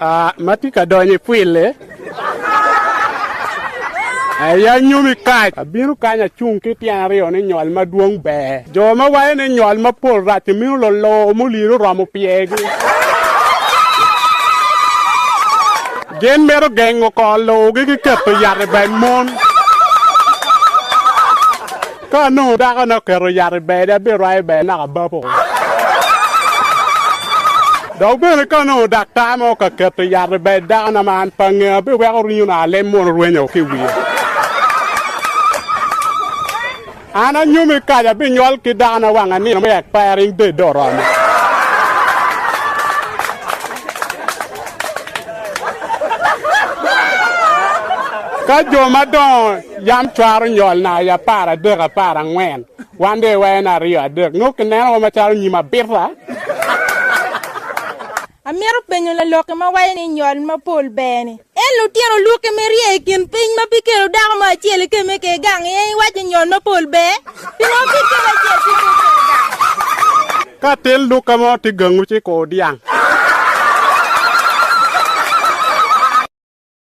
Ah, ma tye ka donyo i pwil-li, aye anyomi kac. Abino kany acung ki tyen aryo ni nyol madwong ber. Jo ma waco ni nyol mapol rac mino loloo muliro oromo pyergi. Gin mito gengo kor lugi ki keto yat i bed mon. Ka anongo dakona oketo yat i bede, abirwayo bede naka babo. Dok bene ka anongo daktar mo ka keto yat i bed dakona ma an pe angeyo, abiweko ringona alem mono rwenyo ki i wiye. An anyomi kac, abinywal ki dakona wang anino me expiring date dong oromo. Ka jo madongo Yam cwaro nywal na i aparadek aparangwen, wan dong iweyo ni aryo adek. Nongo kinenowa macalo nyim abita. Amito penyo laloki ma waco ni nywal mapol ber ni, En lutino luki me rye i kin piny ma bikelo dako mo acel i keme ke gang en iwaco ni nywal mapol ber? Pingo bikelo acel ci pe iketo gang? Ka atin luka mo tye gangu ci kor dyang.